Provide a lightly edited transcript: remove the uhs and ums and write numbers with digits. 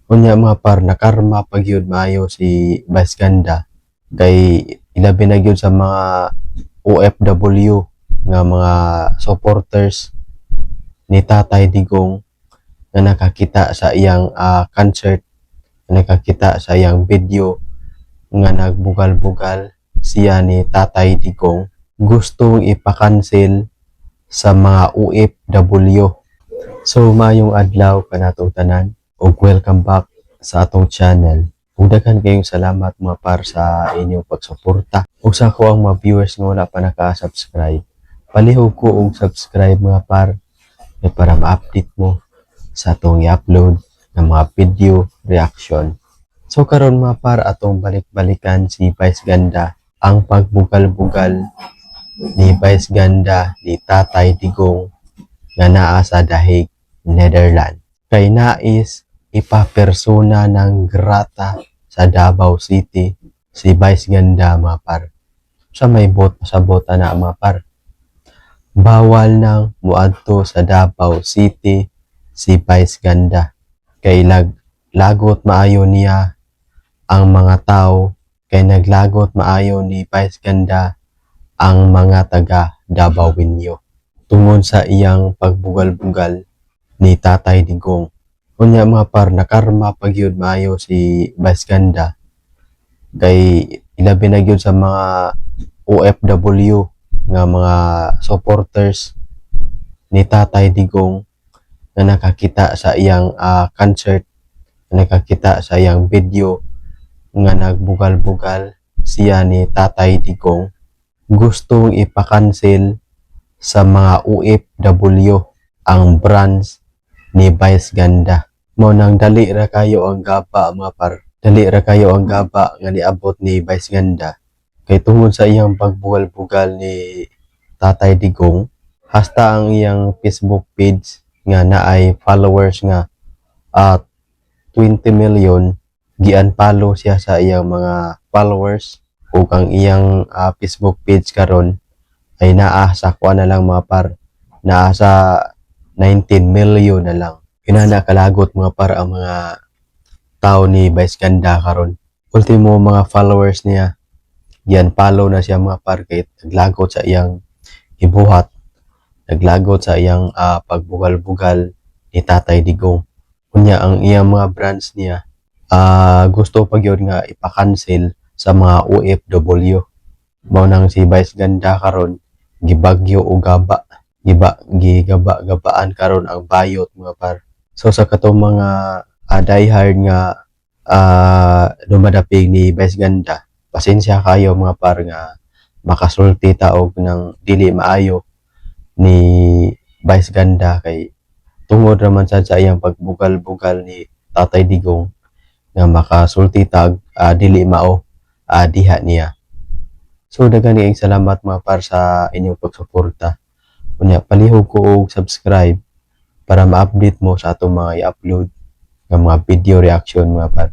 Unya, mga par, nakarma pa gyud maayo si Vice Ganda kay ilabi na gyud sa mga OFW nga mga supporters ni Tatay Digong nga nakakita sa iyang concert, nakakita sa iyang video nga nagbugal-bugal siya ni Tatay Digong, gustong ipakancel sa mga OFW. So maayong adlaw kanatong tanan ug welcome back sa atong channel. Ug daghan kayong salamat, mga par, sa inyong pagsuporta. Ug sa akoang mga viewers nga wala pa naka-subscribe, palihog ko og subscribe, mga par, kay para ma-update mo sa atong i-upload ng mga video reaction. So karon, mga par, atong balik-balikan si Vice Ganda, ang pagbugal-bugal ni Vice Ganda ni Tatay Digong nga naa sa The Hague, Netherlands. Kay nais ipapersona non grata sa Davao City si Vice Ganda, mga par. Sa may bot sa bota na, mga par. Bawal nang muadto sa Davao City si Vice Ganda. Kay lagot maayo niya ang mga tao, kay naglagot maayo ni Vice Ganda ang mga taga Davaoenyo tungod sa iyang pagbugal-bugal ni Tatay Digong. Unya, mga par, nakarma pa gyud maayo si Vice Ganda kay ilabi na gyud sa mga OFW nga mga supporters ni Tatay Digong nga nakakita sa iyang concert, nakakita sa iyang video nga nagbugal-bugal siya ni Tatay Digong, gustong ipakancel sa mga OFW ang branch ni Vice Ganda. Mao nang dali ra kayo ang gaba, mga par. Dali ra kayo ang gaba nga niabot ni Vice Ganda. Kay tungod sa iyang pagbugal-bugal ni Tatay Digong, hasta ang iyang Facebook page nga naay followers nga at 20 million, gi-unfollow siya sa iyang mga followers, ug ang iyang Facebook page karon ay naa sa kuan na lang, mga par, naa sa 19 million na lang. Inana kalagot, mga par, ang mga tao ni Vice Ganda karon. Ultimo mga followers niya, gi-unfollow na siya, mga par, kay naglagot sa iyang ibuhat, naglagot sa iyang pagbugal-bugal ni Tatay Digong. Unya ang iyang mga branch niya, gusto pa gyud nga ipakancel sa mga OFW. Mao nang si Vice Ganda karon gibagyo o gaba, giba gigaba-gabaan karon ang bayot, mga par. So sa katong mga diehard nga dumadapig ni Vice Ganda, pasensya kayo, mga par, nga makasulti ta og ng dili maayo ni Vice Ganda kay tungod raman sad sa iyang pagbugal-bugal ni Tatay Digong nga makasulti tag dili mao diha niya. So daghan kayong salamat, mga par, sa inyong pagsuporta. Unya palihog ko og subscribe para ma-update mo sa atong mga i-upload nga mga video reaction, mga par.